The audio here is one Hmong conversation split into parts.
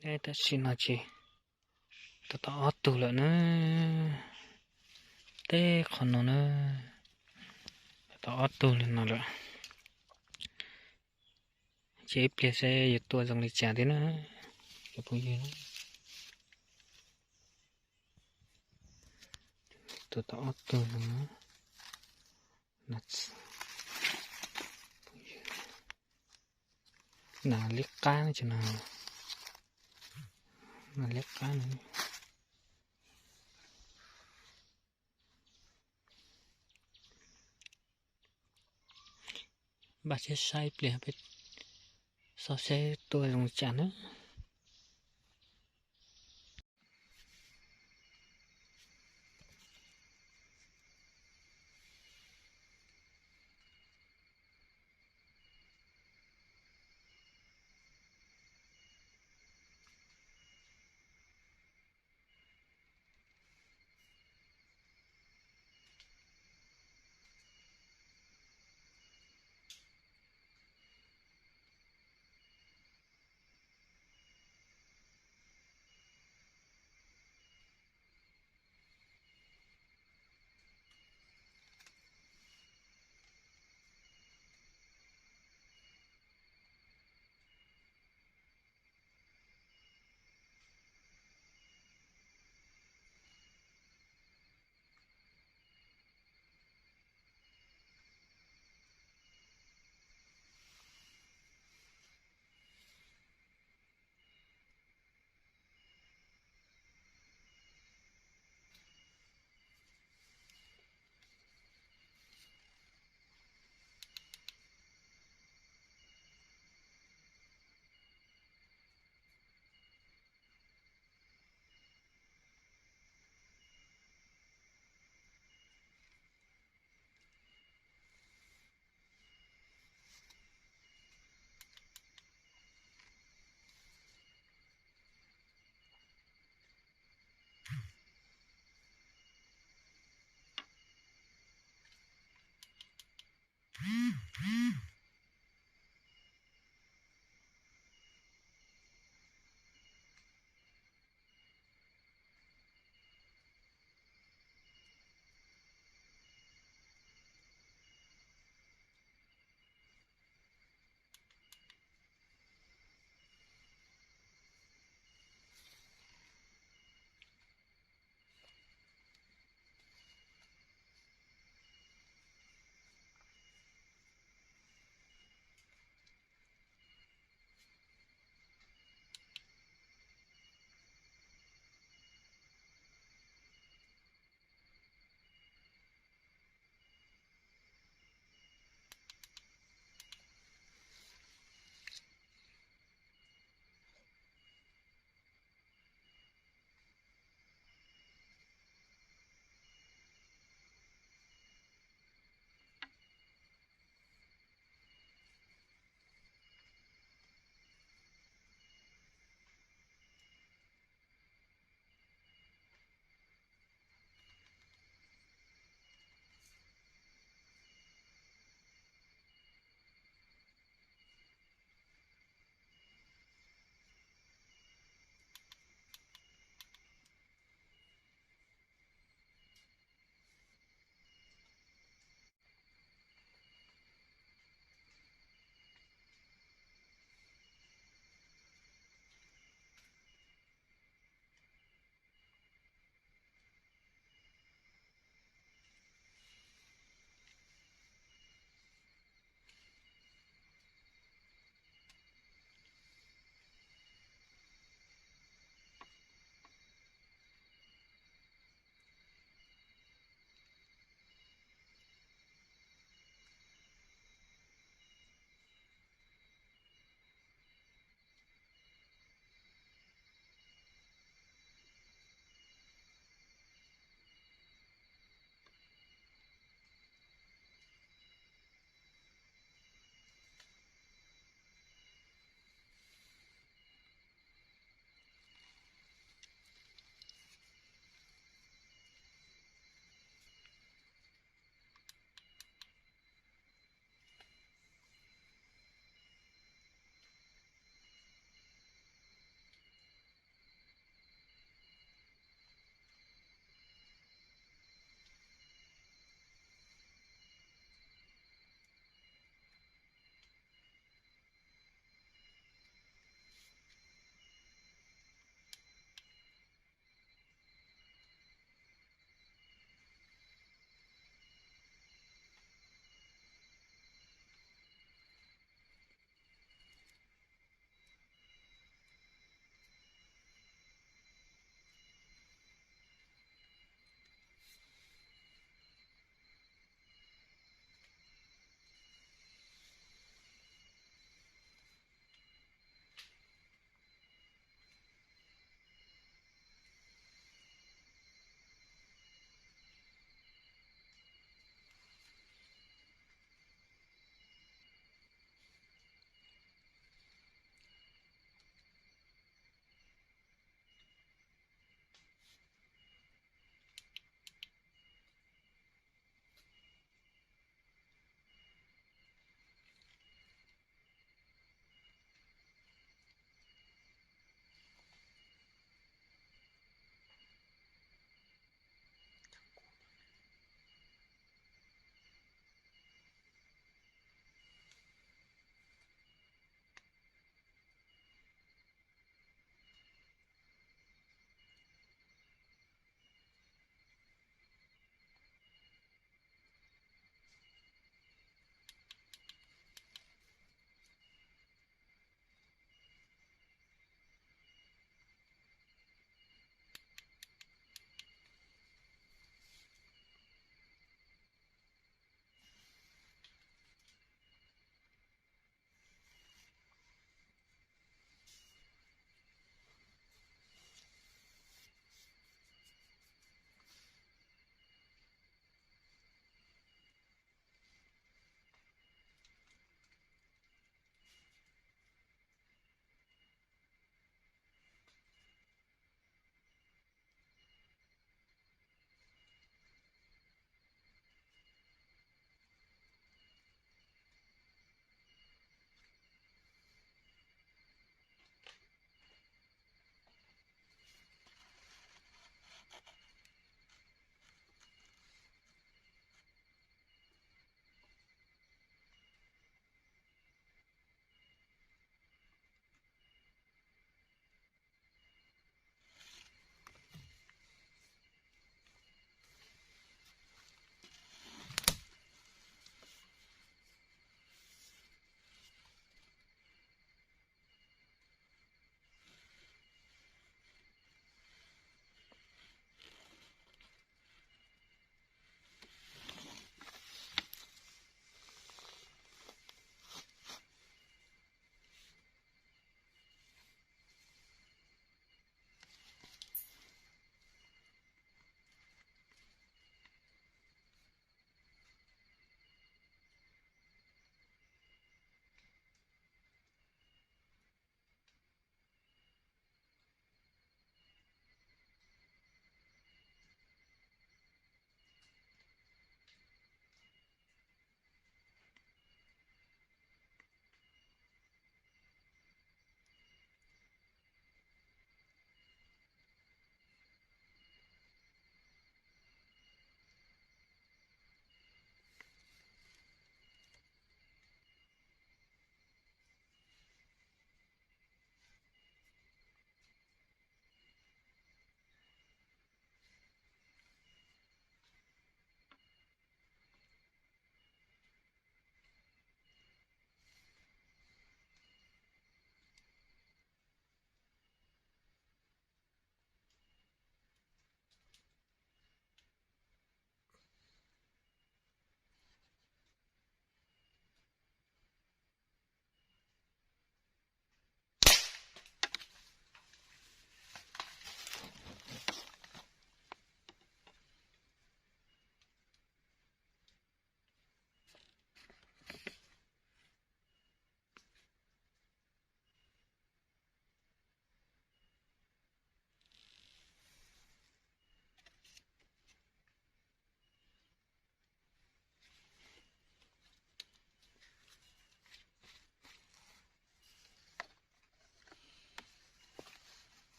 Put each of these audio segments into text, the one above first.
Tam sim no ces tua tau ob tug lawm na. Teb qhov no na, tua tau ob tug li no lawm. Ces ib pliag seb yuav tua zoo li cas thiab na, cov phooj ywg. Tua tau ob tug no. Nas liab qab no, nas liab qab no. Npaj siab saib ib pliag peb xauj seb tua zoo li cas na.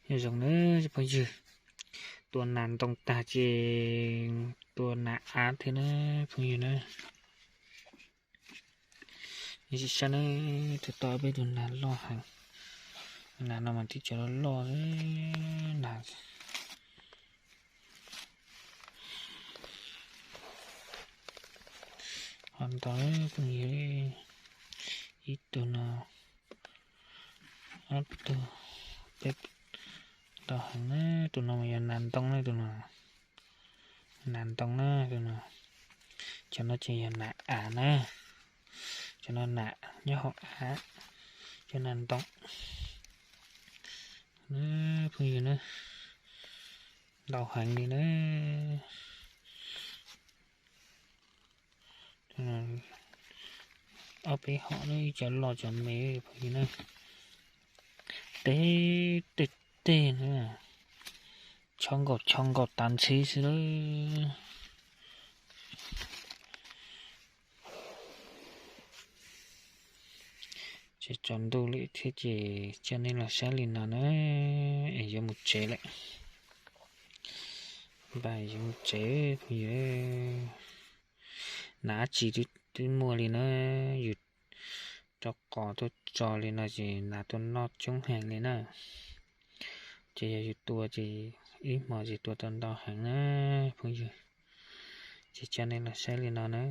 Nyob zoo na phooj ywg, tua nas ntoo tag ces tua nas av thiab na phooj ywg na. Nws tsis sab na, tus tau peb tus nas loj heev. Nas no mas tib cov loj loj na. Ho ntau phooj ywg, ib tug no, ob tug, peb, ntau heev na. Tus no mas yog nas ntoo na tus no. Nas ntoo na tus no. Cov no ces yog nas av na. Cov no nas nyob hauv av, cov nas ntoo. Phooj ywg na, ntau heev li na. Ob peb hom na, ib cov loj cov me phooj ywg na. Teg teg teg na, chob nkaus chob nkaus tas ntxhiv xwb lawm. Tsaus ntuj lawm thiab ces coj nej los saib li no na, es yuav mus tsev lawm. Npaj yuav mus tsev phooj ywg. Nas dab tsi twb muaj li na, yus rau qos tuaj tso li no ces nas tuaj noj coob heev li na. Ces yog yus tua ces ib hmo ces tua tau ntau heev na phooj ywg. Ces coj nej los saib li no na,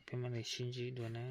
peb mam li sib ntsib dua na.